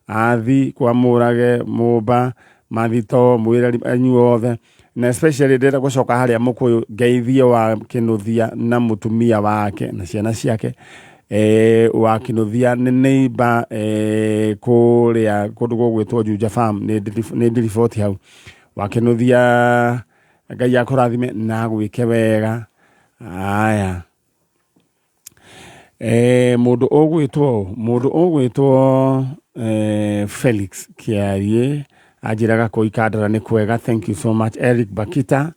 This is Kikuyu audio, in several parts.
Athi kwa Mũrage, Mũmba, Mathito, Mwĩreri, inyuĩ othe. Na especially ndĩrenda gũcoka harĩa Mũkũyũ ngeithie wa Kĩnũthia na mũtumia wake na ciana ciake. Wa Kĩnũthia nĩ neighbor kũrĩa kũndũ gũgwĩtwo Juja Farm, nĩ ndĩriboti hau. Wa Kĩnũthia Ngai akũrathime na agwĩke wega. Aya. Mũndũ ũgwĩtwo mũndũ ũgwĩtwo Felix Kĩariĩ anjĩraga kũu Ikandara nĩ kwega, thank you so much. Eric Bakita,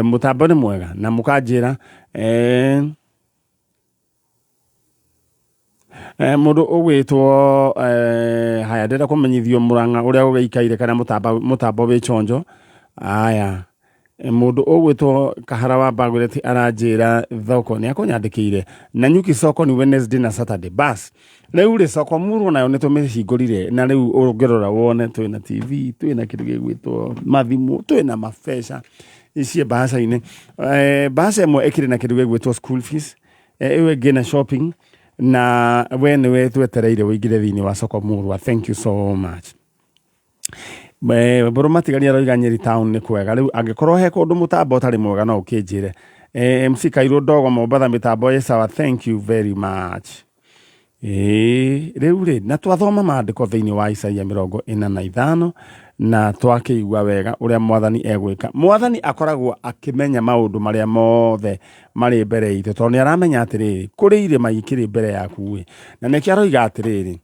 mũtambo nĩ mwega na mũkanjĩra mũndũ ũgwĩtwo haya ndĩrenda kũmenyithio Mũrang'a ũrĩa gũgĩikaire kana mũtambo wĩ chonjo. Haya. Mũndũ ũgwĩtwo Kahara wa Bagwĩreti aranjĩra thoko nĩ akũnyandĩkĩire Nanyuki soko ni Wednesday na Saturday. Bas rĩu rĩ soko murwo nayo nĩ tũmĩhingũrire na rĩu ũngĩrora wone twĩna TV twĩna kĩndũ gĩgwĩtwo mathimũ twĩna mabeca ici mbaca-inĩ. Mbaca ĩmwe ĩkĩrĩ na kĩndũ gĩgwĩtwo school fees, ĩyo ĩngĩ na shopping na we nĩwe twetereire ũingĩre thĩinĩ wa soko murwa. Thank you so much. Mbũrũ Matigari aroiga Nyeri town nĩ kwega rĩu angĩkorwo he kũndũ mũtambo ũtarĩ mwega no ũkĩnjĩre. MC Kairũ Ndogo Mombatha mĩtambo ĩ sawa thank you very much. Ĩĩ rĩu rĩ na twathoma maandĩko thĩinĩ wa Isaia 45 na twakĩigua wega ũrĩa mwathani egwĩka. Mwathani akoragwo akĩmenya maũndũ marĩa mothe marĩ mbere itũ tondũ nĩ aramenya atĩrĩrĩ kũrĩ irĩma ikĩrĩ mbere yaku ĩ na nĩkĩo aroiga atĩrĩrĩ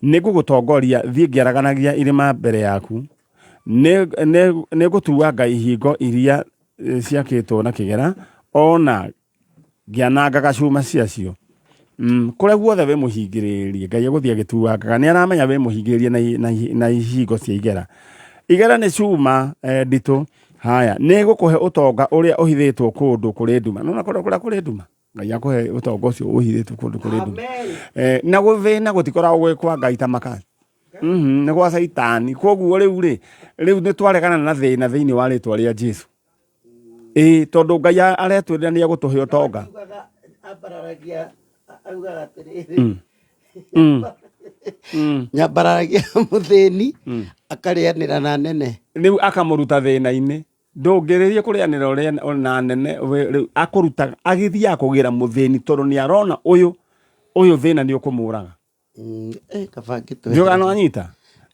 Nĩ ngũgũtongoria thiĩ ngĩaraganagia irĩma mbere yaku, nĩ ngũtuanga ihingo iria ciakĩtwo na kĩgera, o na ngĩanangaga cuma ciacio. Kũrĩa guothe wĩ mũhingĩrĩrie, Ngai egũthiĩ agĩtuangaga. Nĩ aramenya wĩ mũhingĩrĩrie na ihingo cia igera. Igera nĩ cuma nditũ. Haya, nĩ ngũkũhe ũtonga ũrĩa ũhithĩtwo kũndũ kũrĩ nduma. Nĩ wona kũndũ kũrĩa kũrĩ nduma? Ngai akũhe ũtonga ũcio ũhithĩtwo kũndũ kũrĩ nduma. Na gũthĩna gũtikoragwo gwĩ kwa Ngai ta maka. Nĩ gwa caitani. Koguo rĩu rĩ, rĩu nĩ twaregana na thĩna thĩinĩ wa rĩtwa rĩa Jesu. Ĩĩ tondũ Ngai aretwĩrĩra nĩ egũtũhe ũtonga. Ambararagia augaga atĩrĩrĩ nyambararagia mũthĩni akarĩanĩra na nene. Rĩu akamũruta thĩna-inĩ. Ndũngĩrĩria kũrĩanĩra ũrĩa na nene rĩu akũrutaga agĩthiaga kũgĩra mũthĩni tondũ nĩ arona ũyũ ũyũ thĩna nĩ ũkũmũraga. Kaba ngĩtweherere. Ndiũĩ kana nĩwanyita?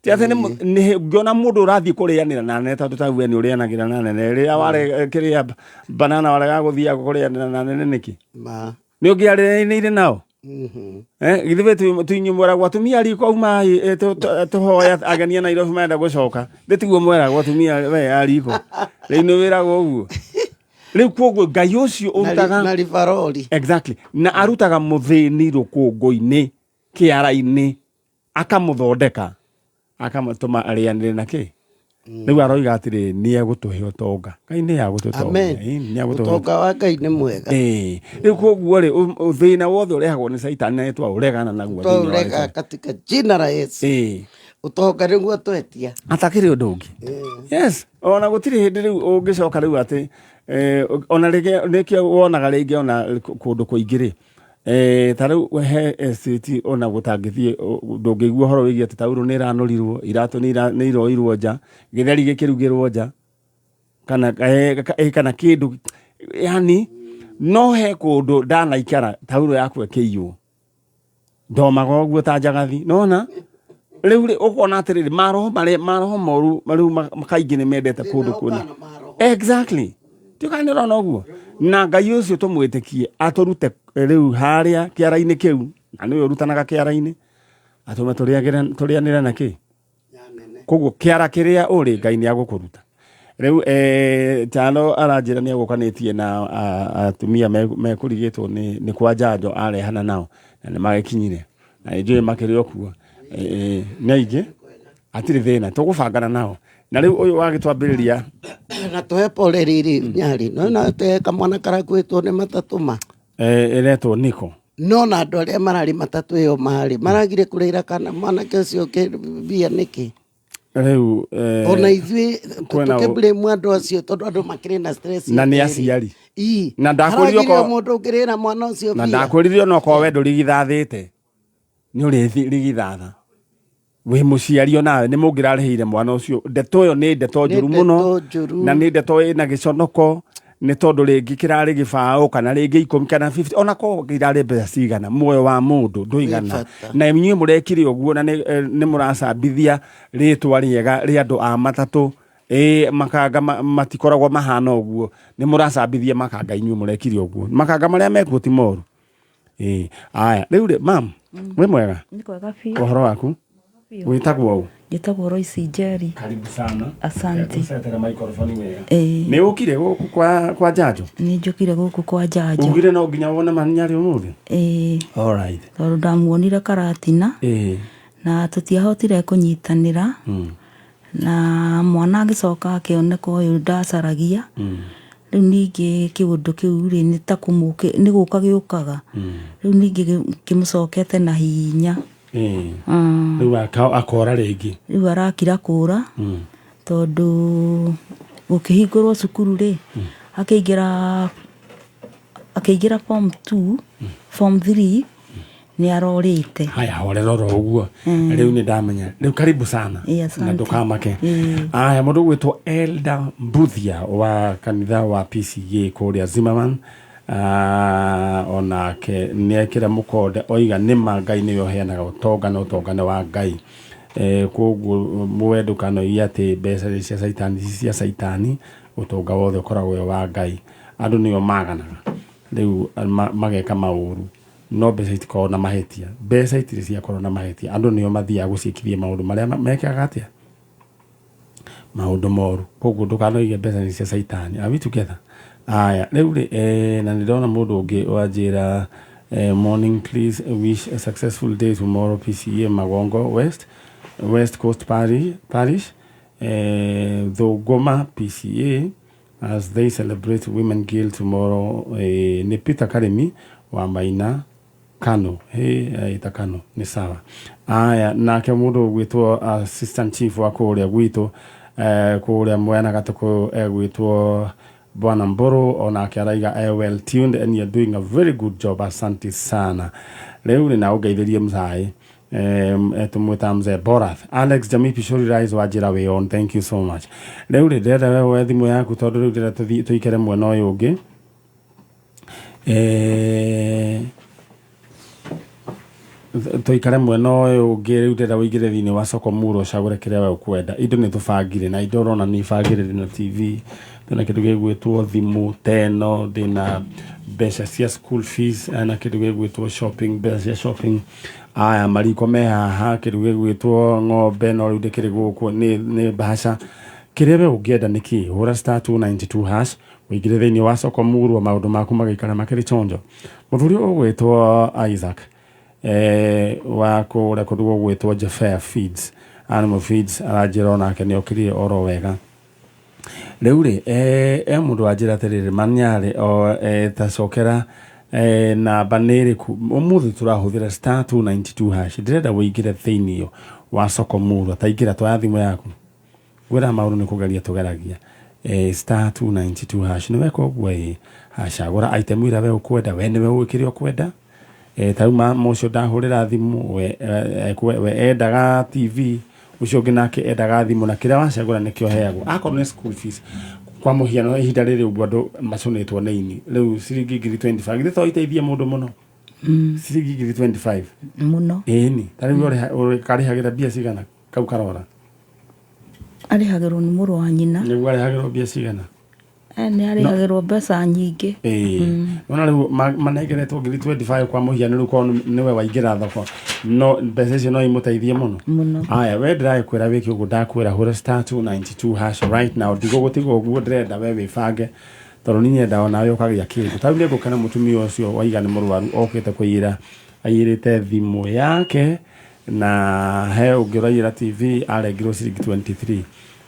Ti atĩ ngĩona mũndũ ũrathiĩ kũrĩanĩra na nene tondũ ta we nĩ ũrĩanagĩra na nene rĩrĩa ware kĩrĩa banana warega gũthiaga kũrĩanĩra na nene nĩkĩ? Ma. Nĩ ũngĩarĩanĩire nao? Eh, githĩ we tuinyuĩ mweragwo atumia riko auma tũhoya ageni a Nairobi marenda gũcoka thĩ tiguo mweragwo atumia we a riko rĩu nĩ wĩragwo ũguo rĩu koguo Ngai ũcio ũrutaga Na ribarori. Exactly. Na arutaga mũthĩni rũkũngũ-inĩ kĩara-inĩ akamũthondeka akamũtũma arĩanĩre na kĩ rĩu aroiga atĩrĩ nĩ egũtũhe ũtonga Ngai nĩ agũtũtongia Amen. Ĩĩ, nĩ agũtũhe Ũtonga wa Ngai nĩ mwega. Ĩĩ. Rĩu koguo rĩ thĩna wothe ũrehagwo nĩ caitani na nĩtwaũregana naguo thĩinĩ wa Twaũrega rĩtwa. katika jina la Yesu. Ĩĩ. Ũtonga nĩguo twetia. Hatakĩrĩ ũndũ ũngĩ. Yes. Ona gũtirĩ hĩndĩ rĩu ũngĩcoka rĩu atĩ ona rĩngĩ nĩkĩo wonaga rĩngĩ ona kũndũ kũingĩ rĩ ta rĩu he estate ona gũtangĩthiĩ ndũngĩigua ũhoro wĩgiĩ atĩ taurũ nĩ ĩranũrirwo, iratũ nĩ iroirwo nja, gĩtheri gĩkĩrugĩrwo nja. Kana kana kĩndũ yani no he kũndũ ndanaikara taurũ yakwa ĩkĩiywo ndomaga ũguo ta njagathi nona rĩu rĩ ũkona atĩrĩrĩ maroho marĩa maroho moru rĩu kaingĩ nĩ mendete kũndũ kwĩna exactly tiũka nĩ ũrona ũguo na Ngai ũcio tũmwĩtĩkie atũrute rĩu harĩa kĩara-inĩ kĩu na nĩwe ũrutanaga kĩara-inĩ atũme tũrĩanĩre na kĩ Koguo kĩara kĩrĩa ũrĩ Ngai nĩ agũkũruta. Rĩu Tano aranjĩra nĩ egũkanĩtie na atumia mekũrigĩtwo nĩ kwa njanjo arehana nao na nĩ magĩkinyire na nĩ njũĩ makĩrĩ o kuo. Nĩ aingĩ hatirĩ thĩna tũgũbangana nao. Na rĩu ũyũ wagĩtwambĩrĩria Na tũhe pole rĩrĩ Nyarĩ, nĩwona he kamwana karakuĩtwo nĩ matatũ ma. Ĩretwo Niko. No na andũ arĩa mararĩ matatũ ĩyo marĩ maragire kũrĩra kana mwanake ũcio mbia nĩkĩ? Rĩu Ona ithuĩ kwĩna tũkĩ blame andũ acio tondũ andũ makĩrĩ na stress Na nĩ ĩrĩ. aciari. Ii. Na ndakwĩrire Haragire okorwo- mũndũ ũngĩrĩra mwana ũcio Na mbia. ndakwĩrire ona okorwo we ndũrigithathĩte nĩ ũrĩrigithatha. Wĩ mũciari onawe nĩ mũngĩrarĩhĩire mwana ũcio. Ndeto ĩyo nĩ ndeto Nĩ njũru mũno. Ndeto njũru. Na nĩ ndeto ĩna gĩconoko, nĩ tondũ rĩngĩ kĩrarĩ gĩbaũ kana rĩngĩ 10 kana 50, ona korwo irarĩ mbeca cigana, muoyo wa mũndũ ndũigana. Wĩ bata. Na inyuĩ mũrekire ũguo na nĩ mũracambithia rĩtwa rĩega rĩa andũ a matatũ. Ĩĩ, makanga matikoragwo mahana ũguo. Nĩ mũracambithia makanga inyuĩ mũrekire ũguo. Makanga marĩa mekuo ti moru. Ĩĩ, aya rĩu rĩ, mam, wĩ mwega? Nĩ kwega biũ. Ũhoro waku? Biũ. Wĩtagwo ũ? Njĩtagwo Royce Njeri. Karibu sana. Asante. Ũcetere microphone wega. Ĩĩ. Nĩ ũkire gũkũ kwa Njanjo? Nĩ njũkire gũkũ kwa Njanjo. Ugire no nginya wone Manyarĩ ũmũthĩ? Ĩĩ. All right. Tondũ ndamuonire Karatina. Ĩĩ. Na tũtiahotire kũnyitanĩra. Na mwana agĩcoka akĩoneka ũyũ ndacaragia. Rĩu ningĩ kĩũndũ kĩu rĩ, nĩ ta nĩ gũka gĩũkaga. Rĩu ningĩ kĩmũcokete na hinya. Rĩu akora rĩngĩ. Rĩu arakira kũra. Tondũ gũkĩhingũrwo cukuru rĩ, akĩingĩra form 2, form 3 nĩ arorĩte. Haya, horera oro ũguo. Rĩu nĩ ndamenya. Rĩu karibu sana. Ĩĩ, asante. Na ndũkamake. Ĩĩ. Aya, mũndũ ũgwĩtwo Elder Mbuthia wa kanitha wa PCA kũrĩa Zimmerman. Onake nĩ ekĩra mũkonde oiga nĩma Ngai nĩwe ũheanaga ũtonga na ũtonga nĩ wa Ngai. Koguo mũwe ndũkanoige atĩ mbeca nĩ cia caitani, ti cia caitani, ũtonga wothe ũkoragwo wĩ wa Ngai. Andũ nĩo maganaga rĩu mageka maũru, no mbeca itikoragwo na mahĩtia. Mbeca itirĩ ciakorwo na mahĩtia, andũ nĩo mathiaga gũciĩkithia maũndũ marĩa mekaga atĩa, maũndũ moru. Koguo ndũkanoige mbeca nĩ cia caitani. Are we together? Aya, rĩu rĩ, na nĩ ndona mũndũ ũngĩ wanjĩra, morning, please wish a successful day tomorrow, PCA Magongo West Coast Parish, Thũngũma PCA as they celebrate Women Guild tomorrow. Nĩ Peter Karimi wa Maina Kano. Hey, ita Kano nĩ sawa. Aya, nake mũndũ ũgwĩtwo assistant chief wa kũrĩa gwitũ, kũrĩa mwena Gatũkũ, egwĩtwo Bwana Mburu, onake araiga well tuned and you're doing a very good job, asante sana. Rĩu nĩ na ũngeithĩrie mzai, tũmwĩta mzee Borath Alex Jamii Pishori Rise wa njĩra wĩ on, thank you so much. Rĩu rĩ, ndĩrenda we woe thimũ yaku tondũ rĩu ndĩrenda tũthiĩ tũikare mwena ũyũ ũngĩ. Tũikare mwena ũyũ ũngĩ. Rĩu ndĩrenda ũingĩre thĩinĩ wa soko muro, ũcagũre kĩrĩa we ũkwenda. Indo nĩ tũbangire na indo ũrona nĩ ibangire. Ndĩna TV, ndĩna kĩndũ gĩgwĩtwo thimũ teno, ndĩna mbeca cia school fees, na kĩndũ gĩgwĩtwo shopping, mbeca cia shopping. Aya, mariko me haha, kĩndũ gĩgwĩtwo ng'ombe, no rĩu ndĩkĩrĩ gũkũ nĩ bahasha. Kĩrĩa we ũngĩenda nĩ kĩ? Hũra *292# ũingĩre thĩinĩ wa soko murwa, maũndũ maku magaikara makĩrĩ chonjo. Mũthuri ũgwĩtwo Isaac wa kũrĩa kũndũ gũgwĩtwo Jafea Feeds, Animal Feeds, aranjĩra onake nĩ okĩrire oro wega. Rĩu rĩ, mũndũ wanjĩra atĩrĩrĩ, Manyarĩ o tacokera, namba nĩ ĩrĩkũ ũmũthĩ tũrahũthĩra? *292#. Ndĩrenda ũingĩre thĩinĩ wa soko murwa. Ta ingĩra, twaya thimũ yaku, ngwĩra maũndũ nĩ kũgeria tũgeragia. *292# nĩ weka ũguo, ĩ hacagũra item ĩrĩa we ũkwenda, we nĩwe ũĩ kĩrĩa ũkwenda. Ta rĩu mama ũcio ndahũrĩra thimũ, we endaga TV, ũcio ũngĩ nake endaga thimũ, na kĩrĩa wacagũra nĩkĩo heagwo. Akorwo nĩ school fees, kwa mũhiano, ihinda rĩrĩ ũguo andũ macũnĩtwo nĩ ini, rĩu ciringi ngiri 25 githĩ to iteithie mũndũ mũno? Ciringi ngiri 25. Mũno. Ĩni ta rĩu karĩhagĩra mbia cigana kau karora? Arĩhagĩrwo nĩ mũrũ wa nyina. Nĩguo arĩhagĩrwo mbia cigana? Nĩ arĩhagĩrwo mbeca nyingĩ. Ĩĩ, ona rĩu manengeretwo ngiri 25 kwa mũhiano, rĩu korwo nĩwe waingĩra thoko, no mbeca icio no imũteithie mũno. Mũno. Aya, we ndĩragĩkwĩra wĩke ũguo ndakwĩra, hũra *292# right now. Ndigũgũtiga ũguo, ndĩrenda we wĩbange tondũ niĩ nyenda onawe ũkagĩa kĩndũ. Ta rĩu nĩngũkena mũtumia ũcio waiga nĩ mũrwaru okĩte kũiyĩra, aiyĩrĩte thimũ yake, na he ũngĩ ũraiyĩra TV, arengirwo ciringi 23.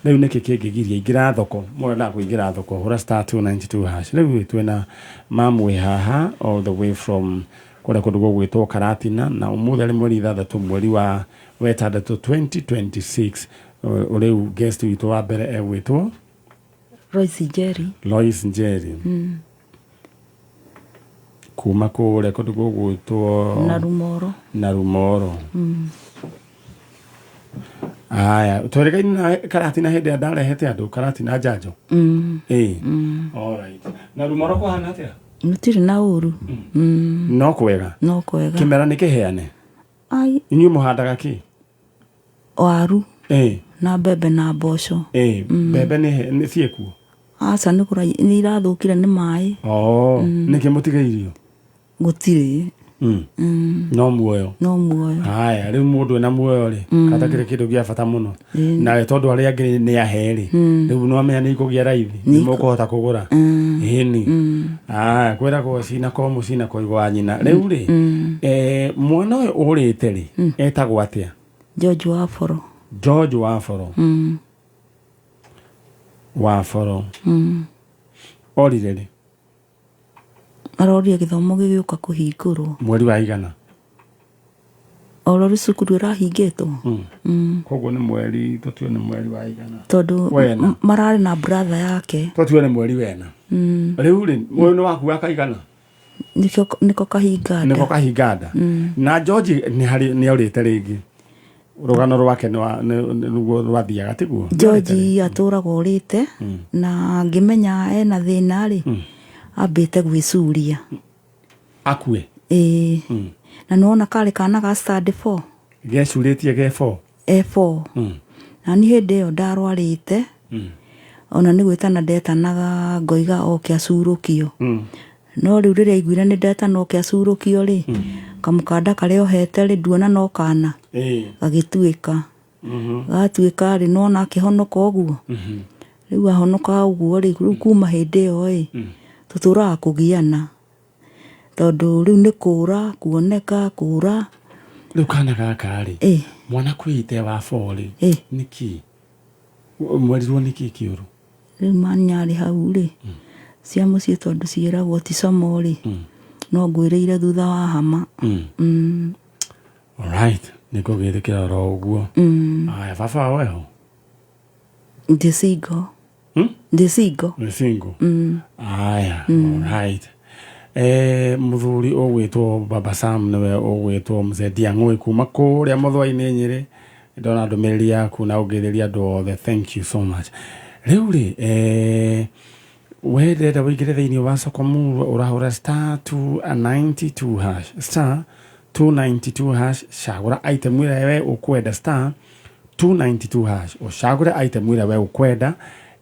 Rĩu nĩkĩ kĩngĩgiria? Ingĩra thoko, mũrendaga kũingĩra thoko, hũra *292#. Rĩu twĩna mamwe haha all the way from kũrĩa kũndũ gũgwĩtwo Karatina, na ũmũthĩ arĩ mweri 6, mweri wa wetandatũ 2026. Rĩu guest witũ wa mbere egwĩtwo Royce Njeri. Lois Njeri kuma kũrĩa kũndũ gũgwĩtwo na Rumoro. Na Rumoro. Haya, twerĩgaine nawe Karatina hĩndĩ ĩrĩa ndarehete andũ Karatina njanjo. Ĩĩ. Alright. Na Rumoro kũhana atĩa? Gũtirĩ na ũru. No kwega. No kwega. Kĩmera nĩ kĩheane. Ai, Inyuĩ mũhandaga kĩ? Waru Ĩĩ. na mbembe na mboco. Ĩĩ, mbembe nĩ nĩ ciĩkuo. Aca, nĩ nĩ irathũkire nĩ maĩ. Oh, nĩkĩ mũtigairio? Gũtirĩ. No muoyo. No muoyo. Haya, rĩu mũndũ ena muoyo rĩ, katakĩrĩ kĩndũ gĩa bata mũno. Nawe tondũ arĩa angĩ nĩ ahe rĩ, rĩu nĩ wamenya nĩ ikũgĩa raithi, nĩ mũkũhota kũgũra. Ĩni. Haya, kwĩragwo cina ko mũcina koigo wa nyina. Rĩu rĩ, mwana ũyũ ũrĩte rĩ, etagwo atĩa? George Waboro. George Waboro. Waboro. Orire rĩ? Arorire gĩthomo gĩgĩũka kũhingũrwo. Mweri wa igana? Oro rĩu cukuru ĩrahingĩtwo. Koguo nĩ mweri, tũtue nĩ mweri wa igana. Tondũ Wena. mararĩ na brother yake. Tũtue nĩ mweri wena. Rĩu rĩ, ũyũ nĩ waku wa kaigana? Nĩkĩo nĩko kahinga nda. Nĩko kahinga nda. Na George nĩ harĩ nĩ orĩte rĩngĩ. Rũgano rwake nĩ nĩguo rwathiaga tiguo? George atũraga ũrĩte, na ngĩmenya ena thĩna rĩ, ambĩte gwĩcuria akue. Ĩĩ, na nĩwona karĩ kana ga stand 4. Gecurĩtie ge 4. E4. Na niĩ hĩndĩ ĩyo ndarwarĩte, ona nĩ gwĩtana ndetanaga ngoiga oke acurũkio. No rĩu rĩrĩa aiguire nĩ ndetana oke acurũkio rĩ, kamũkanda karĩa ohete rĩ, nduona no kana gagĩtuĩka. Gatuĩka rĩ, nĩwona akĩhonoka ũguo. Rĩu ahonoka ũguo rĩ, rĩu kuma hĩndĩ ĩyo ĩ, tũtũraga kũgiana, tondũ rĩu nĩ kũra kuoneka kũra. Rĩu kana gaka rĩ, mwana kwĩite wa 4 rĩ, nĩkĩ mwerirwo nĩkĩ kĩũru? Rĩu manyarĩ hau rĩ, cia mũciĩ tondũ ciĩragwo ti como rĩ, no ngwĩrĩire thutha wa hama. Alright, nĩngũgĩtĩkĩra oro ũguo. Aya, baba wao eho? Ndĩ single. Ndĩ single. Nĩ single. Aya, alright. Mũthuri ũgwĩtwo Baba Sam nĩwe ũgwĩtwo Mzee Ndiang'ũĩ kuma kũrĩa Mũthũa-inĩ Nyĩrĩ. Ndona ndũmĩrĩri yaku na ũngĩthĩria andũ othe, thank you so much. Rĩu rĩ, we ndĩrenda ũingĩre thĩinĩ wa soko murwa, ũrahũra star 292 hash, star 292 hash, cagũra item ĩrĩa we ũkwenda, star 292 hash, ũcagũre item ĩrĩa we ũkwenda.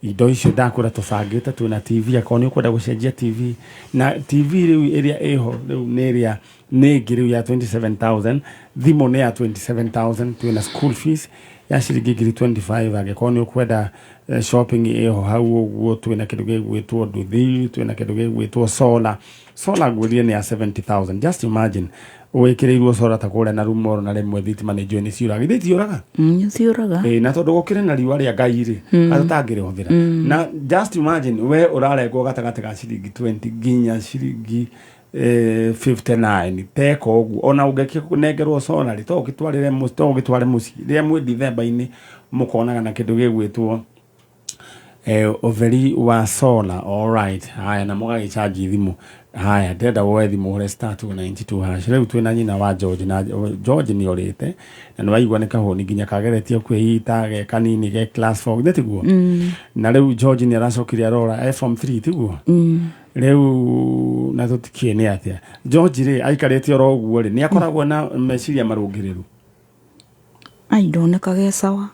Indo icio ndakwĩra tũbangĩte, twĩna TV, akorwo nĩ ũkwenda gũcenjia TV, na TV rĩu ĩrĩa ĩho rĩu nĩ ĩrĩa nĩ ĩngĩ rĩu ya 27,000, thimũ nĩ ya 27,000, twĩna school fees ya ciringi ngiri 25, angĩkorwo nĩ ũkwenda shopping ĩho hau ũguo, twĩna kĩndũ gĩgwĩtwo nduthi, twĩna kĩndũ gĩgwĩtwo solar. Solar ngwĩrire nĩ ya 70,000. Just imagine wĩkĩrĩirwo solar ta kũrĩa na Rumoro, na rĩmwe thitima nĩ njũĩ nĩ ciũraga, ithe itiũraga? Nĩ ciũraga. Ĩĩ, na tondũ gũkĩrĩ na riũa rĩa Ngai rĩ, atũtangĩrĩhũthĩra. Na just imagine we ũrarengwo gatagatĩ ga ciringi 20 nginya ciringi 59, teka ũguo ona ũngĩkĩnengerwo solar rĩ, to ũgĩtwarĩre to ũgĩtware mũciĩ rĩrĩa mwĩ Dithemba-inĩ, mũkonaga na kĩndũ gĩgwĩtwo ũtheri wa solar. Alright, haya, na mũgagĩchanji thimũ. Haya, ndĩrenda woe thimũ ũhũre star 292 hash. Rĩu twĩna nyina wa George, na George nĩ orĩte, na nĩ waigua nĩ kahũni nginya kageretie kwĩita ge kanini ge class 4, githĩ tiguo? Na rĩu George nĩ aracokire arora e form 3, tiguo? Rĩu na tũtikĩĩ nĩ atĩa George rĩ aikarĩte oro ũguo rĩ, nĩ akoragwo na meciria marũngĩrĩru? Ai, ndonekaga e sawa.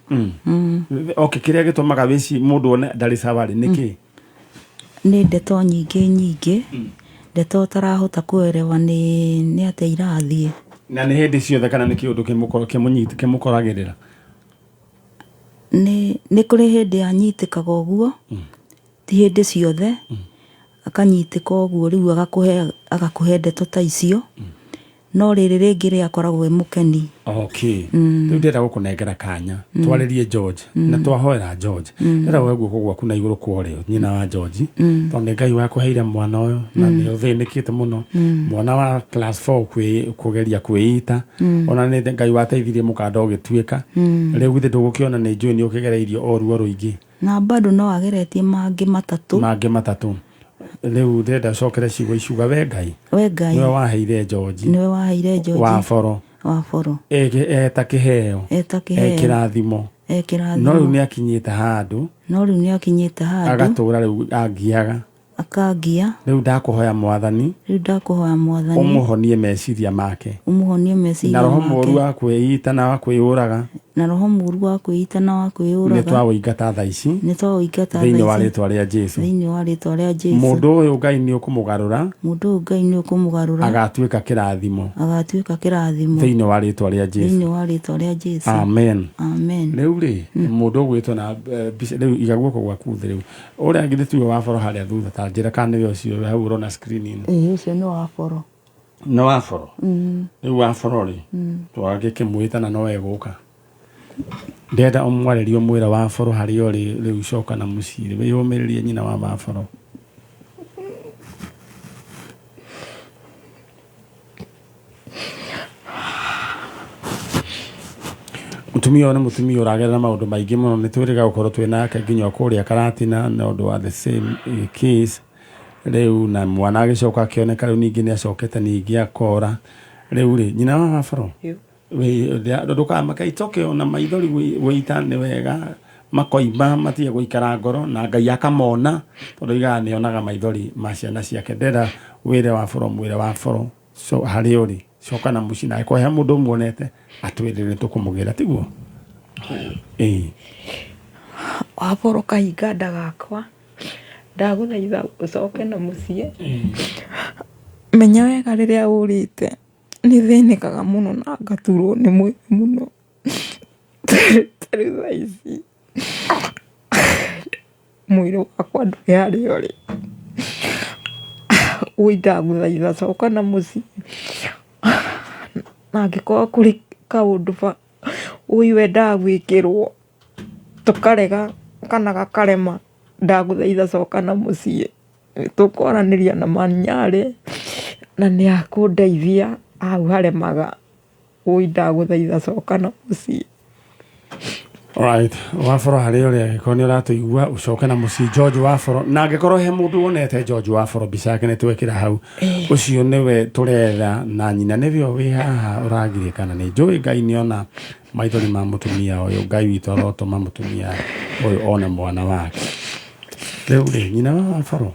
Okay, kĩrĩa gĩtũmaga wĩci mũndũ one ndarĩ sawa rĩ, nĩ kĩ? Nĩ ndeto nyingĩ nyingĩ, ndeto ũtarahota kũerewa nĩ atĩa irathiĩ. Na nĩ hĩndĩ ciothe kana nĩ kĩũndũ kĩmũkoragĩrĩra? Nĩ kũrĩ hĩndĩ anyitĩkaga ũguo, ti hĩndĩ ciothe. Akanyitĩka ũguo rĩu agakũhe ndeto ta icio, no rĩrĩ rĩngĩ rĩ akoragwo e mũkeni. Okay, rĩu ndĩrenda gũkũnengera kanya twarĩrie George, na twahoera George. Ndĩrenda woe guoko gwaku na igũrũ kwa ũrĩo, nyina wa George, tondũ nĩ Ngai wakũheire mwana ũyũ na nĩ ũthĩnĩkĩte mũno, mwana wa class 4 kũgeria kwĩita, ona nĩ Ngai wateithirie mũkanda ũgĩtuĩka. Rĩu githĩ ndũgũkĩona nĩ njũĩ nĩ ũkĩgereirio o ruo rũingĩ? Na bado no ageretie mangĩ matatũ. Mangĩ matatũ. Rĩu ndĩrenda ũcokere ciugo ici, uga we Ngai We Ngai, nĩwe waheire George, nĩwe waheire George wa boro, wa boro, eta kĩheo, eta kĩheo, kĩrathimo. E No rĩu kĩrathimo. nĩ akinyĩte handũ No rĩu nĩ akinyĩte handũ agatũra rĩu angiaga. Akangia. Rĩu ndakũhoya Mwathani. Rĩu ndakũhoya Mwathani. Ũmũhonie meciria make. Ũmũhonie meciria Na roho make. mũru wa kwĩita na wa kwĩyũraga. Na roho mũru wa kwĩita na wa kwĩyũraga. Nĩ twaũingata thaa ici. Nĩ twaũingata thaa Thĩinĩ wa ici. rĩtwa rĩa Jesu. Thĩinĩ wa rĩtwa rĩa Jesu. Mũndũ ũyũ Ngai nĩ ũkũmũgarũra. Mũndũ ũyũ Ngai nĩ ũkũmũgarũra. Agatuĩka kĩrathimo. Agatuĩka kĩrathimo. Thĩinĩ wa rĩtwa rĩa Jesu. Thĩinĩ wa rĩtwa rĩa Jesu. Amen. Amen. Rĩu rĩ, mũndũ ũgwĩtwo na mbica rĩu iga guoko gwaku thĩ rĩu. Ũrĩa githĩ tiwe wa boro harĩa thutha ta njĩra kana nĩwe ũcio hau ũrona screen-inĩ. Ĩĩ ũcio nĩ wa boro. Nĩ wa boro? Rĩu wa boro rĩ, twagĩkĩmwĩta na no egũka. Ndĩrenda ũmwarĩrie ũmwĩre wa boro harĩa ũrĩ rĩu coka na mũciĩ wĩyũmĩrĩrie nyina wa waboro. Mũtumia ũyũ nĩ mũtumia ũragerera maũndũ maingĩ mũno nĩ twĩrĩga gũkorwo twĩ nake nginya o kũrĩa Karatina nĩ ũndũ wa the same case rĩu na mwana agĩcoka akĩoneka rĩu ningĩ nĩ acokete ningĩ akora rĩu rĩ nyina wa waboro ndũkamake itoke ona maithori wĩita nĩ wega makoima matige gũikara ngoro na Ngai akamona tondũ oigaga nĩ onaga maithori ma ciana ciake ndĩrenda wĩre waboro mwĩre waboro so harĩa ũrĩ coka na mũciĩ na angĩkorwo he mũndũ ũmuonete atwĩre nĩ tũkũmũgĩra tiguo ĩĩ Waboro kahinga nda gakwa ndagũthaitha ũcoke na mũciĩ menya wega rĩrĩa ũrĩte nĩ thĩnĩkaga mũno na ngaturwo nĩ mwĩrĩ mũno ta rĩu thaa ici Mwĩrĩ wakwa ndũrĩ harĩa ũrĩ. Wũi ndagũthaitha coka na mũciĩ. Na angĩkorwo kũrĩ kaũndũ wũi wendaga gwĩkĩrwo tũkarega kana gakarema, ndagũthaitha coka na mũciĩ. Tũkwaranĩria na Manyarĩ na nĩ akũndeithia hau haremaga. Wũi ndagũthaitha coka na mũciĩ. Alright, waboro harĩa ũrĩ angĩkorwo nĩ ũratũigua ũcoke na mũciĩ George Waboro na angĩkorwo he mũndũ wonete George Waboro mbica yake nĩ twekĩra hau ũcio nĩwe tũretha na nyina nĩwe wĩ haha ũragirĩkana nĩ njũĩ Ngai nĩona maithori ma mũtumia ũyũ Ngai witũ arotũma mũtumia ũyũ one mwana wake Rĩu rĩ, nyina wa Waboro,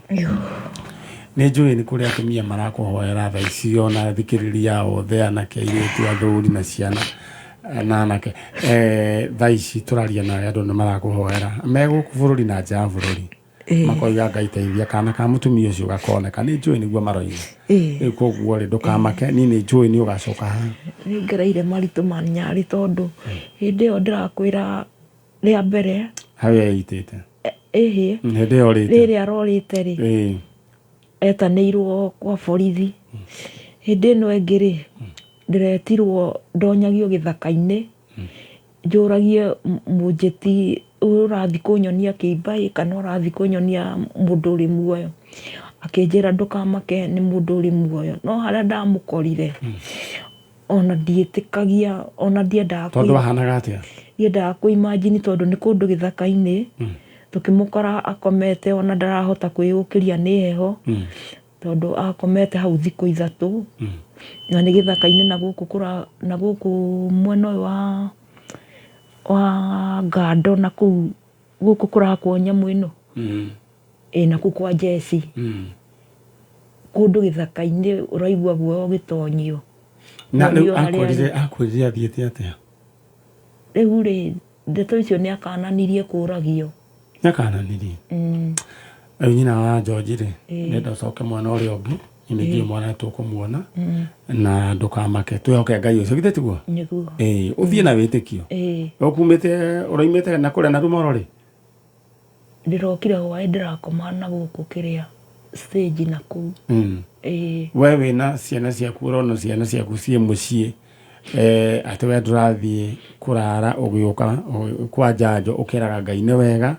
nĩ njũĩ nĩ kũrĩ atumia marakũhoera thaa ici ona athikĩrĩria othe anake airĩtu athuri na ciana na anake eh, thaa ici tũraria nawe andũ nĩ marakũhoera me gũkũ bũrũri na nja ya bũrũri makoiga Ngai teithia kana ka mũtumia ũcio gakoneka nĩ njũĩ nĩguo maroiga rĩu koguo rĩ ndũkamake niĩ nĩ njũĩ nĩ ũgacoka haha Nĩ ngereire maritũ manyarĩ tondũ hĩndĩ ĩyo ndĩrakwĩra rĩa mbere hau eitĩte ĩhĩ hĩndĩ ĩyo ũrĩte rĩrĩ arorĩte rĩ Ĩĩ. etanĩirwo kwa borithi hĩndĩ ĩno ĩngĩ rĩ ndĩretirwo ndonyagio gĩthaka-inĩ njũragie mũnjĩti ũyũ ũrathiĩ kũnyonia kĩimba ĩ kana ũrathiĩ kũnyonia mũndũ ũrĩ muoyo akĩnjĩra ndũkamake nĩ mũndũ ũrĩ muoyo no harĩa ndamũkorire ona ndiĩtĩkagia ona ndiendaga Tondũ ahanaga atĩa? Ndiendaga kũ imagine tondũ nĩ kũndũ gĩthaka-inĩ, tũkĩmũkora akomete ona ndarahota kwĩyũkĩria nĩ heho, tondũ akomete hau thikũ ithatũ, na nĩ gĩthaka-inĩ na gũkũ kũra na gũkũ mwena ũyũ wa wa Ngando na kũu gũkũ kũrakwo nyamũ ĩno, ĩĩ na kũu kwa Jesse. Kũndũ gĩthaka-inĩ ũraigua guoya ũgĩtonyio. Na rĩu Mũriũ harĩa akwĩrire arĩ. akwĩrire athiĩte atĩa? Rĩu rĩ, ndeto icio nĩ akananirie kũragio. Nĩ akananirie? Rĩu nyina wa George rĩ, nĩenda ũcoke mwena ũrĩa ũngĩ, niĩ nĩ njũĩ mwana nĩtũkũmuona, na ndũkamake, twĩhoke Ngai ũcio, githĩ tiguo? Nĩguo. Ĩĩ, ũthiĩ na wĩtĩkio. Ũkumĩte, ũraumĩte na kũrĩa na Rumoro rĩ? Ndĩrokire hwaĩ ndĩrakoma na gũkũ kĩrĩa stage na kũu. Ĩĩ. We wĩna ciana ciaku ũrona ciana ciaku ciĩ mũciĩ eh, atĩ we ndũrathiĩ kũrara ũgĩũka kwa njanjo ũkĩraga Ngai nĩ wega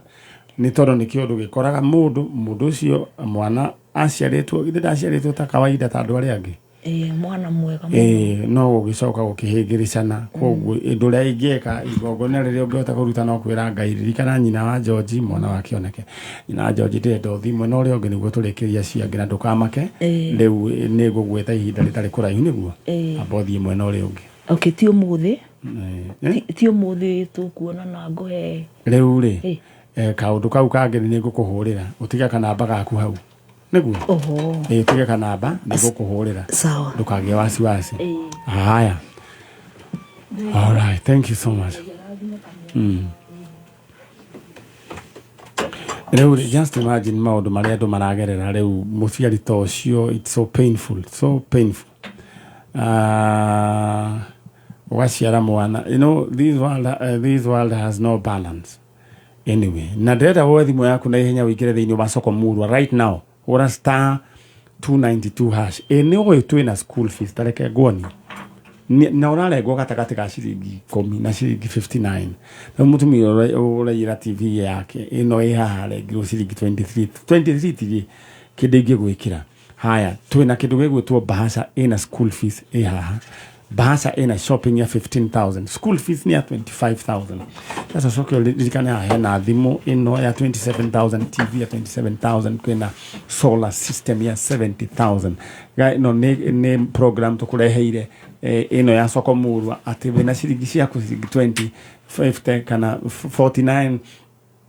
nĩ tondũ nĩ kĩũndũ gĩkoraga mũndũ mũndũ ũcio mwana aciarĩtwo githĩ ndaciarĩtwo ta kawaida ta andũ arĩa angĩ Ĩĩ mwana mwega mũno. Ĩĩ no gũgĩcoka gũkĩhĩngĩrĩcana koguo ũndũ ũrĩa ingĩka igongona rĩrĩa ũngĩhota kũruta no kwĩra Ngai ririkana nyina wa George mwana wake oneke nyina wa George ndĩrenda ũthiĩ mwena ũrĩa ũngĩ nĩguo tũrĩkĩrie acio angĩ na ndũkamake rĩu nĩ ngũgwĩta ihinda rĩtarĩ kũraihu nĩguo Ĩĩ. amba ũthiĩ mwena ũrĩa ũngĩ. Okay ti ũmũthĩ Eh, Ti ũmũthĩ tũkuonana ngũhe. Rĩu rĩ, Eh. kaũndũ kau kangĩ nĩ ngũkũhũrĩra, ũtige kanamba gaku hau nĩguo. Oho. Ĩ, ũtige kanamba, nĩ ngũkũhũrĩra. Sawa. Ndũkagĩe wasiwasi. Haya, all right, thank you so much. Rĩu rĩ, just imagine maũndũ marĩa andũ maragerera rĩu, mũciari ta ũcio, it's so painful, so painful. Ũgaciara mwana, this world has no balance anyway. Na ndĩrenda woe thimũ yaku na ihenya, ũingĩre thĩinĩ wa soko murwa right now, hũra *292#. Ĩ, nĩ ũĩ twĩna school fees, tareke nguonie. Na ũrarengwo gatagatĩ ga ciringi 10 na ciringi 59. Rĩu mũtumia ũraiyĩra TV yake ĩno ĩ haha arengirwo ciringi 23. 23 tirĩ kĩndũ ingĩgwĩkĩra. Haya, twĩna kĩndũ gĩgwĩtwo bahasha ĩna school fees ĩ haha, bahasha ĩna shopping ya 15,000, school fees nĩ ya 25,000. Sasa ũcoke ũririkane haha hena thimũ ĩno ya 27,000, TV ya 27,000, kwĩna solar system ya 70,000. Ĩno nĩ program tũkũreheire, ĩno ya soko murwa, atĩ wĩna ciringi ciaku, ciringi 20, 50 kana 49,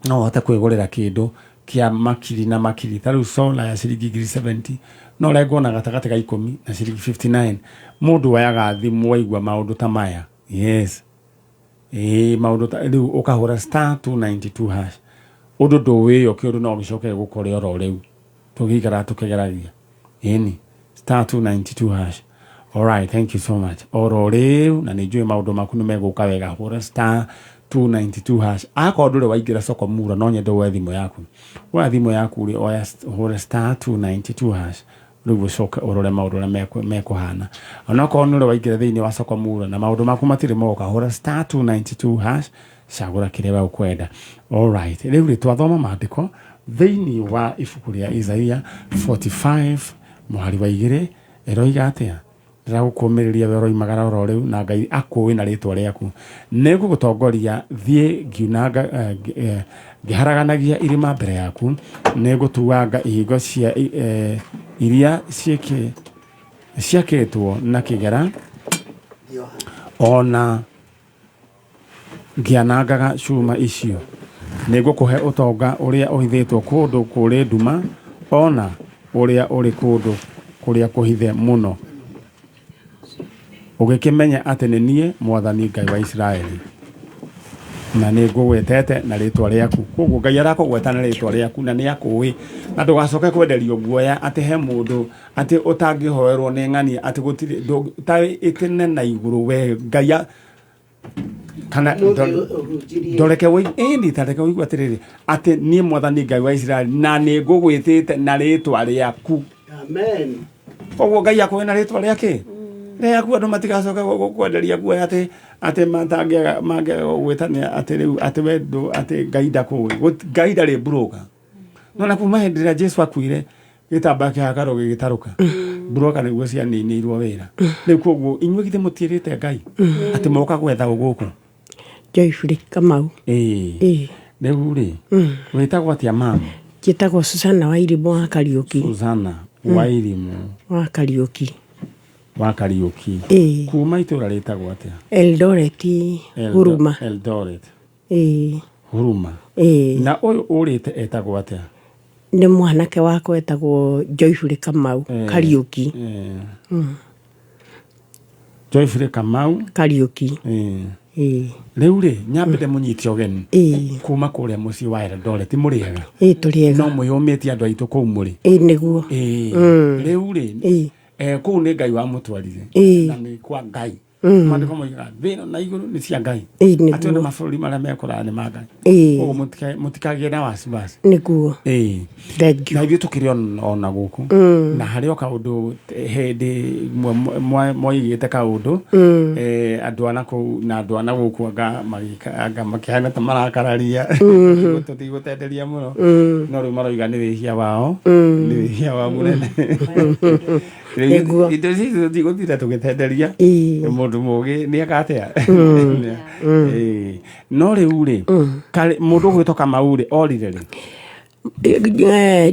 no ũhote kwĩgũrĩra kĩndũ kĩa makiri na makiri. Ta rĩu solar ya ciringi ngiri 70 no ũrengwo na gatagatĩ ga 10 na ciringi 59. Mũndũ woyaga thimũ waigua maũndũ ta maya, yes, ĩĩ, maũndũ ta rĩu, ũkahũra *292#. Ũndũ ndũwĩyo kĩũndũ no gĩcoke gũkore oro rĩu tũgĩikara tũkĩgeragia. Ĩni, *292#. Alright, thank you so much. Oro rĩu, na nĩ njũĩ maũndũ maku nĩ megũka wega. Hũra *292# akorwo ndũrĩ waingĩra soko mura. No nyende woe thimũ yaku. Woya thimũ yaku rĩ, oya, hũra *292# rĩu, ũcoke ũrore maũndũ ũrĩa mekũhana. Onokorwo nĩ ũrĩ waingĩra thĩinĩ wa soko mura na maũndũ maku matirĩ moka, hũra *292#, cagũra kĩrĩa we ũkwenda. Alright, rĩu rĩ, twathoma maandĩko thĩinĩ wa ibuku rĩa Isaia 45 mũhari wa 2, ĩroiga atĩa? Ndĩragũkũmĩrĩria we ũroimagara oro rĩu, na Ngai akũĩ na rĩtwa rĩaku. Nĩ ngũgũtongoria thiĩ ngiunanga, ngĩharaganagia irĩma mbere yaku. Nĩ ngũtuanga ihingo cia iria ciakĩtwo na kĩgera, ona ngĩanangaga cuma icio. Nĩ ngũkũhe ũtonga ũrĩa ũhithĩtwo kũndũ kũrĩ nduma, ona ũrĩa ũrĩ kũndũ kũrĩa kũhithe mũno, ũgĩkĩmenya atĩ nĩ niĩ Mwathani Ngai wa Isiraeli, na nĩ ngũgwetete na rĩtwa rĩaku. Koguo Ngai arakũgweta na rĩtwa rĩaku na nĩ akũĩ, na ndũgacoke kwenderio guoya atĩ he mũndũ atĩ ũtangĩhoerwo nĩ ng'ania, atĩ gũtirĩ ta ĩtĩne na igũrũ we Ngai kana Ũhunjirie. Ndoreke ĩni, tareke ũigue atĩrĩrĩ, atĩ niĩ Mwathani Ngai wa Isiraeli, na nĩ ngũgwĩtĩte na rĩtwa rĩaku. Amen. Koguo Ngai akũĩ na rĩtwa rĩake rĩaku. Andũ matigacoke gũkwenderia guoya atĩ matangĩaga mangĩaga gũgwĩtania atĩ rĩu atĩ we atĩ Ngai ndakũĩ. Ngai ndarĩ mburoka. Nona kuma hĩndĩ ĩrĩa Jesu akuire, gĩtambaya kĩa hekarũ gĩgĩtarũka, mburoka nĩguo cianinĩirwo wĩra rĩu. Koguo inyuĩ githĩ mũtiĩrĩte Ngai atĩ moka gwetha gũkũ? Joyfrey Kamau. Ĩĩ. Ĩĩ. Rĩu rĩ, wĩtagwo atĩa, mama? Njĩtagwo Susana Wairimũ wa Kariũki. Susana Wairimũ wa Kariũki. Wa Kariũki. Ĩĩ. Kuma itũra rĩtagwo atĩa? Eldoret. Huruma. Eldoret. Ĩĩ. Huruma. Ĩĩ. Na ũyũ ũrĩte etagwo atĩa? Nĩ mwanake wakwa etagwo Joyfrey Kamau Kariũki. Joyfrey Kamau Kariũki. Ĩĩ. Rĩu rĩ, nyambe ndĩmũnyite ũgeni kuma kũrĩa mũciĩ wa Eldoret. Mũrĩ ega? Ĩĩ, tũrĩ ega. No mwĩyũmĩtie andũ aitũ kũu mũrĩ? Ĩĩ, nĩguo. Ĩĩ. Rĩu rĩ, kũu nĩ Ngai wamũtwarire, na nĩ kwa Ngai. Maandĩko moigaga thĩ ĩno na igũrũ nĩ cia Ngai, atĩ ona mabũrũri marĩa mekũraya nĩ ma Ngai. Koguo mũtikagĩe na wasiwasi. Nĩguo. Ĩĩ. Thank you. Na ithuĩ tũkĩrĩ ona gũkũ, na harĩ o kaũndũ, hĩndĩ mwaigĩte kaũndũ, andũ a nakũu na andũ a na gũkũ anga anga makĩhana ta marakararia, tũtigũtenderia mũno, no rĩu maroiga nĩ wĩhia wao, nĩ wĩhia wao mũnene. Rĩu indo ici tũtigũtinda tũgĩtenderia. Mũndũ mũgĩ nĩ eka atĩa? Ĩĩ. No rĩu rĩ, mũndũ ũgwĩtwo Kamau rĩ, orire rĩ?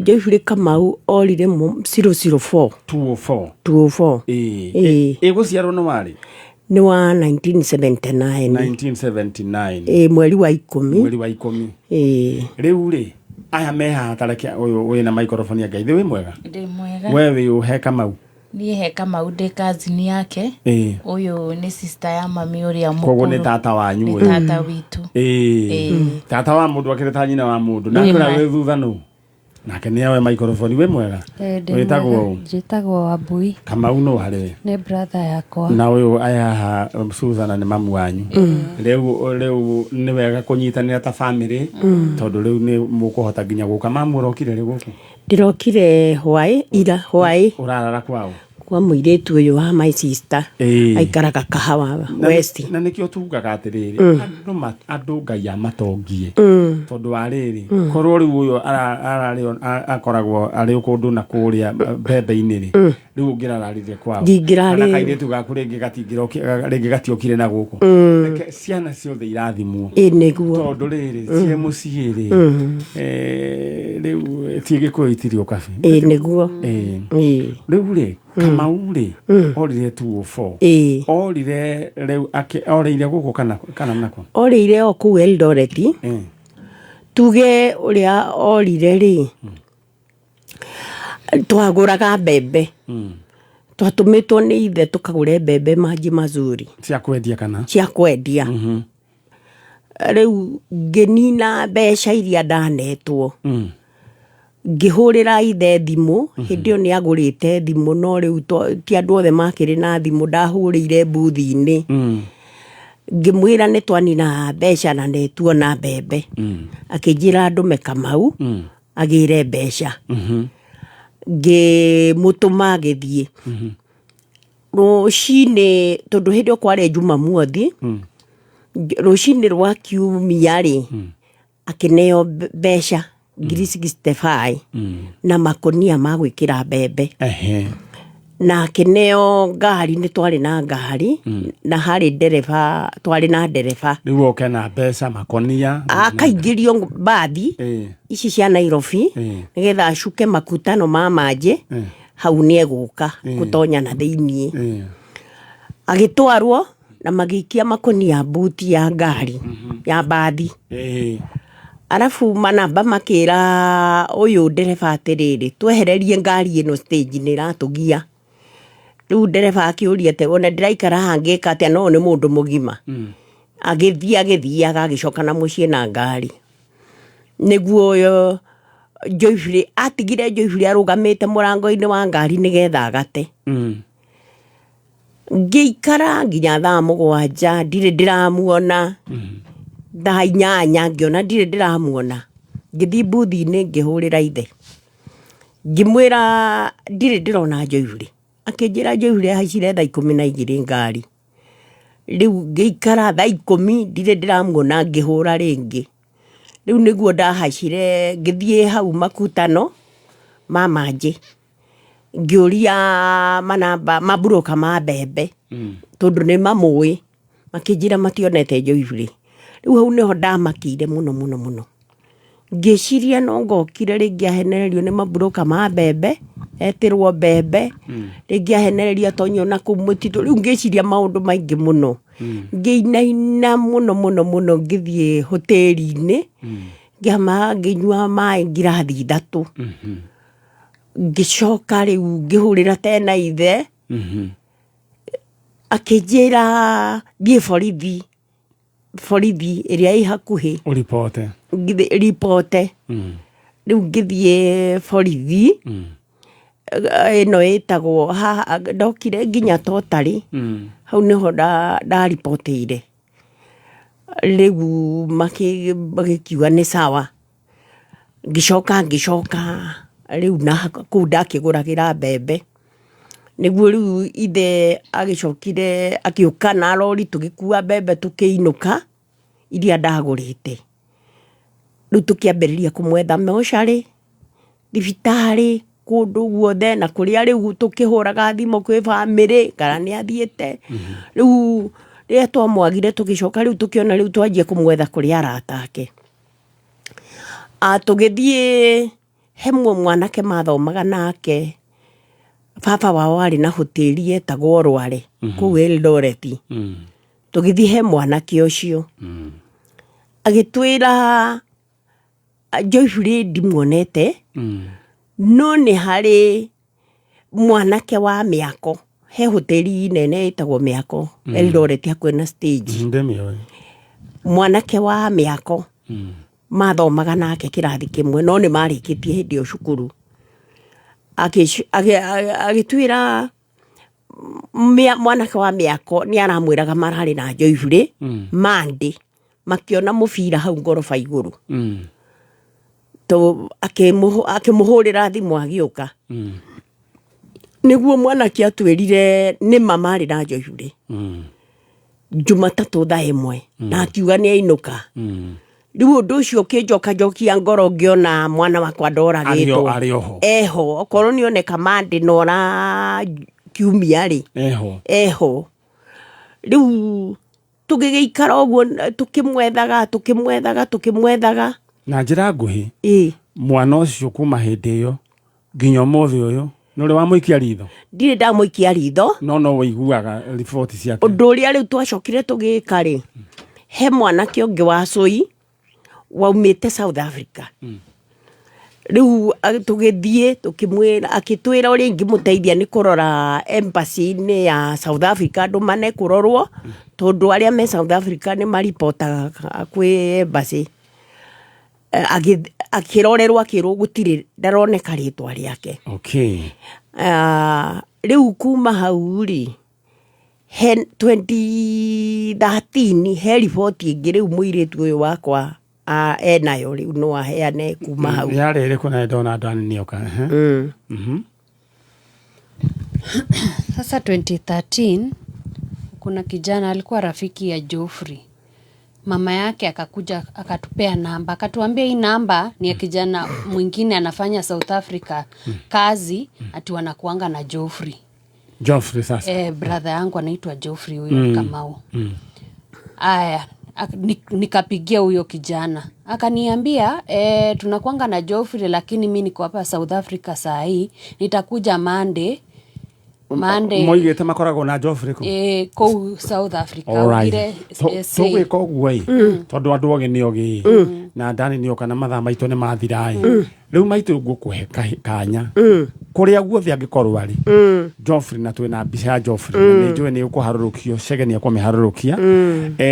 Joyfrey Kamau orire 004. 204. 204. Ĩĩ. Ĩĩ. Ĩgũciarwo nĩ warĩ? Nĩ wa 1979. 1979. Ĩĩ, mweri wa ikũmi. Mweri wa ikũmi. Ĩĩ. Rĩu rĩ, aya me haha, tareke ũyũ wĩna microphone ya Ngai wĩ mwega? Ndĩ mwega. We wĩ ũhe Kamau? Niĩ he Kamau ndĩ cousin yake. Ũyũ nĩ sister ya mami ũrĩa mũkũrũ. Koguo nĩ tata wanyu Nĩ ũyũ. tata witũ. Ĩĩ. Tata wa mũndũ akĩrĩ ta nyina wa mũndũ. Nake Nĩ ũrĩa ma. wĩ thutha nũ? Nake nĩ awe microphone. Wĩ mwega? Eh, ndĩ Wĩtagwo mwega. ũ? Njĩtagwo Wambui. Kamau nũ harĩ we? Nĩ brother yakwa. Na ũyũ aya haha Susan nĩ mamu wanyu. Rĩu nĩ wega kũnyitanĩra ta family, tondũ rĩu nĩ mũkũhota nginya gũka. Mamu, ũrokire rĩ gũkũ? Ndĩrokire hwaĩ, ira hwaĩ. Ũrarara kwao? Kwa mũirĩtu ũyũ wa my sister. Aikaraga Kahawa West. Na nĩkĩo tugaga atĩrĩrĩ, andũ Ngai amatongie, tondũ wa rĩrĩ, korwo rĩu ũyũ ararĩ akoragwo arĩ kũndũ na kũrĩa mbembe-inĩ rĩ, rĩu ũngĩrararire kwao? Ndingĩrarĩ- Kana kairĩtu gaku rĩngĩ gatingĩroki- rĩngĩ gatiokire na gũkũ. Reke ciana ciothe irathimwo. Ĩ, nĩguo. Tondũ rĩrĩ, ciĩ mũciĩ rĩ, rĩu ti Gĩkũyũ itirĩ ũkabi. Ĩ, nĩguo. Ĩ. Rĩu rĩ, Kamau rĩ, orire 204? Ĩ. Orire rĩu orĩire gũkũ kana nako? Orĩire o kũu Eldoret. Tuge ũrĩa orire rĩ, twagũraga mbembe, twatũmĩtwo nĩ ithe tũkagũre mbembe Maji Mazuri. Cia kwendia kana? Cia kwendia. Rĩu ngĩnina mbeca iria ndanetwo, ngĩhũrĩra ithe thimũ. Hĩndĩ ĩyo nĩ agũrĩte thimũ, no rĩu ti andũ othe makĩrĩ na thimũ. Ndahũrĩire mbuthi-inĩ, ngĩmwĩra nĩ twanina mbeca na nĩ tuona mbembe. Akĩnjĩra ndũme Kamau agĩre mbeca. Ngĩmũtũma, agĩthiĩ rũcinĩ, tondũ hĩndĩ ĩyo kwarĩ Jumamothi. Rũcinĩ rwa kiumia rĩ, akĩneo mbeca 65,000 na makonia ma gwĩkĩra mbembe. Na akĩneo ngari. Nĩ twarĩ na ngari na harĩ ndereba, twarĩ na ndereba. Rĩu oke na mbeca, makonia. Akaingĩrio mbathi ici cia Nairobi, nĩgetha acuke makutano ma manjĩ hau nĩ egũka gũtonya na thĩiniĩ. Agĩtwarwo na magĩikia makonia mbuti ya ngari ya mbathi. Arabu manamba makĩra ũyũ ndereba atĩrĩrĩ, twehererie ngari ĩno stage, nĩ ĩratũgia. Rĩu ndereba akĩũria atĩ ona ndĩraikara haha ngĩka atĩa? No nĩ mũndũ mũgima. Agĩthiĩ, agĩthiaga, agĩcoka na mũciĩ na ngari. Nĩguo ũyũ Joyfrey atigire Joyfrey arũgamĩte mũrango-inĩ wa ngari nĩgetha agate. Ngĩikara nginya thaa 7, ndirĩ ndĩramuona. Thaa 8 ngĩona ndirĩ ndĩramuona. Ngĩthiĩ mbuthi-inĩ, ngĩhũrĩra ithe, ngĩmwĩra ndirĩ ndĩrona Joyfrey. Akĩnjĩra Joyfrey ahaicire thaa 12 ngari. Rĩu ngĩikara thaa 10, ndirĩ ndĩramuona. Ngĩhũra rĩngĩ. Rĩu nĩguo ndahaicire, ngĩthiĩ hau makutano ma manjĩ, ngĩũria manamba maburoka ma mbembe, tondũ nĩ mamũĩ. Makĩnjĩra mationete Joyfrey. Rĩu hau nĩho ndamakĩire mũno mũno mũno. Ngĩciria no ngokire rĩngĩ ahenererio nĩ maburoka ma mbembe, etĩrwo mbembe, rĩngĩ ahenererio atonyio na kũu mũtitũ. Rĩu ngĩciria maũndũ maingĩ mũno, ngĩinaina mũno mũno mũno. Ngĩthiĩ hoteri-inĩ, ngĩama ngĩnyua maĩ ngirathi 3. Ngĩcoka rĩu ngĩhũrĩra tena ithe, akĩnjĩra thiĩ borithi ĩrĩa ĩ hakuhĩ. Ũripote. Ngĩthiĩ ripote. Rĩu ngĩthiĩ borithi ĩno ĩtagwo haha, ndokire nginya Totarĩ. Hau nĩho ndaribotĩire. Rĩu magĩkiuga nĩ sawa. Ngĩcoka rĩu na kũu ndakĩgũragĩra mbembe. Nĩguo rĩu ithe agĩcokire akĩũka na rori, tũgĩkua mbembe, tũkĩinũka iria ndagũrĩte. Rĩu tũkĩambĩrĩria kũmwetha mocarĩ, thibitarĩ, kũndũ guothe, na kũrĩa rĩu tũkĩhũraga thimũ kwĩ bamĩrĩ kana nĩ athiĩte. Rĩu rĩrĩa twamwagire, tũgĩcoka rĩu tũkĩona rĩu twanjie kũmwetha kũrĩ arata ake. Tũgĩthiĩ he mwanake mathomaga nake. Baba wao arĩ na hoteli yetagwo Rware kũu Eldoret. Tũgĩthiĩ he mwanake ũcio agĩtwĩra Joyfrey ndimuonete no nĩ harĩ mwanake wa mĩako he hoteli nene ĩtagwo mĩako Eldoret hakuhĩ na stage. Ndĩmĩũĩ. Mwanake wa mĩako mathomaga nake kĩrathi kĩmwe no nĩ marĩkĩtie hĩndĩ ĩyo cukuru. Agĩtwĩra mwanake wa mĩako nĩ aramwĩraga mararĩ na Joyfrey Monday makĩona mũbira hau ngoroba igũrũ. Akĩmũhũrĩra thimũ agĩũka. Nĩguo mwanake atwĩrire nĩma marĩ na Joyfrey Jumatatũ thaa 1 na akiuga nĩ ainũka. Rĩu ũndũ ũcio ũkĩnjokanjokia ngoro ngĩona mwana wakwa ndoragĩtwo. Arĩ oho. Eho, okorwo nĩ oneka Monday na ora kiumia rĩ. Eho. Eho. Rĩu tũgĩgĩikara ũguo tũkĩmwethaga, tũkĩmwethaga, tũkĩmwethaga. Na njĩra nguhĩ, mwana ũcio kuma hĩndĩ ĩyo nginya ũmũthĩ ũyũ nĩ ũrĩ wamũikia ritho? Ndirĩ ndamũikia ritho. No no ũiguaga riboti ciake. Ũndũ ũrĩa rĩu twacokire tũgĩka rĩ, he mwanake ũngĩ wa cũi waumĩte South Africa. Rĩu tũgĩthiĩ tũkĩmwĩra, akĩtwĩra ũrĩa ingĩmũteithia nĩ kũrora embassy-inĩ ya South Africa andũ mane kũrorwo, tondũ arĩa me South Africa nĩ maripotaga kwĩ embassy. Akĩrorerwo akĩrwo gũtirĩ, ndaroneka rĩtwa rĩake. Rĩu kuma hau rĩ, he 2013 he riboti ĩngĩ rĩu mũirĩtu ũyũ wakwa enayo rĩu no aheane kuma hau. Yarĩ ĩrĩkũ na ndona Dani nĩoka? Sasa 2013 kuna kijana alikuwa rafiki ya Geoffrey. Mama yake akakuja akatupea namba, akatuambia hii namba ni ya kijana mwingine anafanya South Africa kazi, ati wanakuanga na Geoffrey. Geoffrey sasa. Brother yangu anaitwa Geoffrey huyo Kamau. Aya, nikapigia huyo kijana. Akaniambia, tunakuanga na Geoffrey lakini mimi niko hapa South Africa saa hii, nitakuja Monday. Monday. Moigĩte makoragwo na Geoffrey kũ? Kũu South Africa. All right. Augire, Tũgwĩka ũguo ĩ, tondũ andũ ogĩ nĩ ogĩ ĩ, na Dani nĩ oka na mathaa maitũ nĩ mathira ĩ. Rĩu maitũ ngũkũhe kanya. Kũrĩa guothe angĩkorwo arĩ. Geoffrey, na twĩna mbica ya Geoffrey, na nĩ njũĩ nĩ ũkũharũrũkio, Chege nĩ ekũmĩharũrũkia.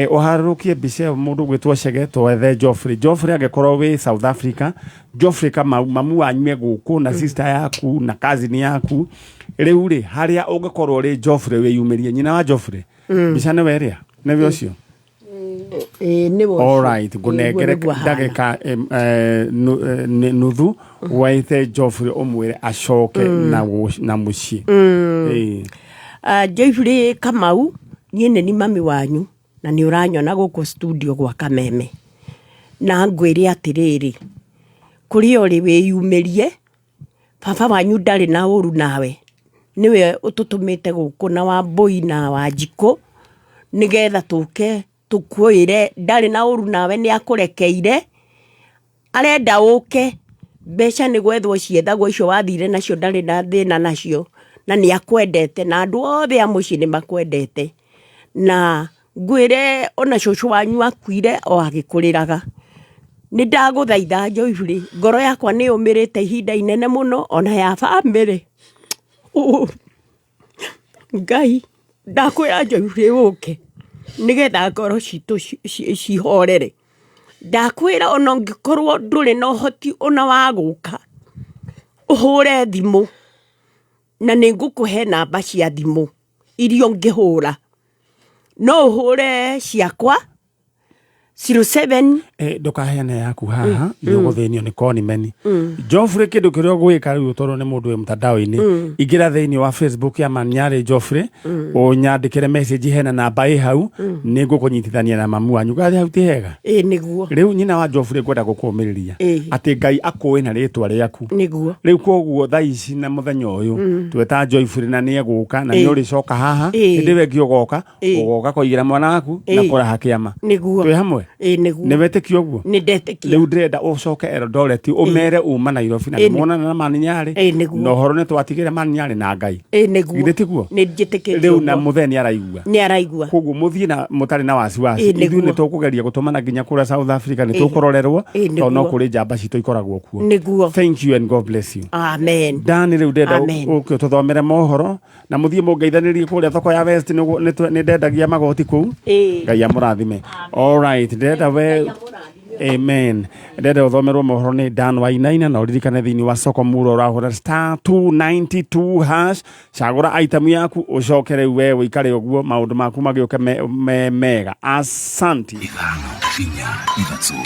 Ũharũrũkie mbica ĩyo mũndũ ũgwĩtwo Chege, twethe Geoffrey. Geoffrey angĩkorwo wĩ South Africa, Geoffrey Kamau, mamu wanyu e gũkũ, na sister yaku, na cousin yaku. Rĩu rĩ, harĩa ũngĩkorwo ũrĩ Geoffrey wĩyumĩrie, nyina wa Geoffrey. Mbica nĩwe ĩrĩa? Nĩwe ũcio? Nĩwe ũcio. All right, ngũnengere Nĩguo ahana. ndagĩka, nuthu, waite Geoffrey ũmwĩre acoke na mũciĩ. Geoffrey Kamau, niĩ nĩ ni mami wanyu na nĩ ũranyona gũkũ studio gwa Kameme. Na ngwĩre atĩrĩrĩ, kũrĩa ũrĩ wĩyumĩrie, baba wanyu ndarĩ na ũru nawe, nĩwe ũtũtũmĩte gũkũ na Wambũi na Wanjikũ nĩgetha tũke tũkwĩre ndarĩ na ũru nawe, nĩ akũrekeire, arenda ũke, mbeca nĩ gwethwo ciethagwo, icio wathire nacio ndarĩ na thĩna nacio, na nĩ akwendete, na andũ othe a mũciĩ nĩ makwendete. Na ngwĩre ona cũcũ wanyu akuire o agĩkũrĩraga. Nĩ ndagũthaitha Geoffrey, ngoro yakwa nĩ yũmĩrĩte ihinda inene mũno, ona ya bamĩrĩ. Ngai, ndakwĩra Geoffrey ũke nĩgetha ngoro citũ cihorere. Ndakwĩra ona ũngĩkorwo ndũrĩ na ũhoti ona wa gũka, ũhũre thimũ, na nĩ ngũkũhe namba cia thimũ iria ũngĩhũra. No ũhũre ciakwa 07. Ndũkaheane yaku haha, nĩ ũgũthĩnio nĩ konimeni. Geoffrey, kĩndũ kĩrĩa ũgwĩka rĩu tondũ nĩ mũndũ wĩ mtandao-inĩ, ingĩra thĩinĩ wa Facebook ya Manyarĩ Geoffrey, ũnyandĩkĩre message hena namba ĩ hau, nĩ ngũkũnyitithania na mamu wanyu. Gathi hau ti hega? Ĩ, nĩguo. Rĩu nyina wa Geoffrey ngwenda gũkũmĩrĩria atĩ Ngai akũĩ na rĩtwa rĩaku. Nĩguo. Rĩu koguo thaa ici na mũthenya ũyũ tweta Geoffrey na nĩ egũka na nĩ ũrĩcoka haha, hĩndĩ ĩyo ĩngĩ ũgoka, ũgoka kũigĩra mwana waku na kũraha kĩama. Nĩguo. Twĩ hamwe? Ĩĩ nĩguo. Nĩ wetĩkia ũguo? Nĩ ndetĩkia. Rĩu ndĩrenda ũcoke Eldoret ũmere uma Nairobi na Ĩĩ nĩ- nĩmuonana na Maninyarĩ Ĩĩ nĩguo. na ũhoro nĩ twatigĩre Maninyarĩ na Ngai. Ĩĩ nĩguo. Githĩ tiguo? Nĩ njĩtĩkĩtie Rĩu na ũguo. mũthee nĩ araigua. Nĩ araigua. Koguo mũthiĩ na mũtarĩ na wasiwasi. Ĩĩ nĩguo. Ithuĩ nĩ tũkũgeria gũtũmana nginya kũrĩa South Africa nĩ Ĩĩ. tũkũrorerwo Ĩĩ tondũ no nĩguo. kũrĩ njamba citũ ikoragwo kuo. Nĩguo. Thank you and God bless you. Amen. Dani rĩu ndĩrenda Amen. ũke ũtũthomere mohoro na mũthiĩ mũngeithanĩrie kũrĩa thoko ya West nĩ ndendagia magoti kũu. Ĩĩ. Ngai amũrathime. All right, ndĩrenda we Amen. Ndĩrenda ũthomerwo mohoro nĩ Dan Wainaina na ũririkane thĩinĩ wa soko muro ũrahũra star 292 hash cagũra item yaku ũcoke rĩu we ũikare ũguo maũndũ maku magĩũke me mega. Asanti. Ithano, inya, ithatũ.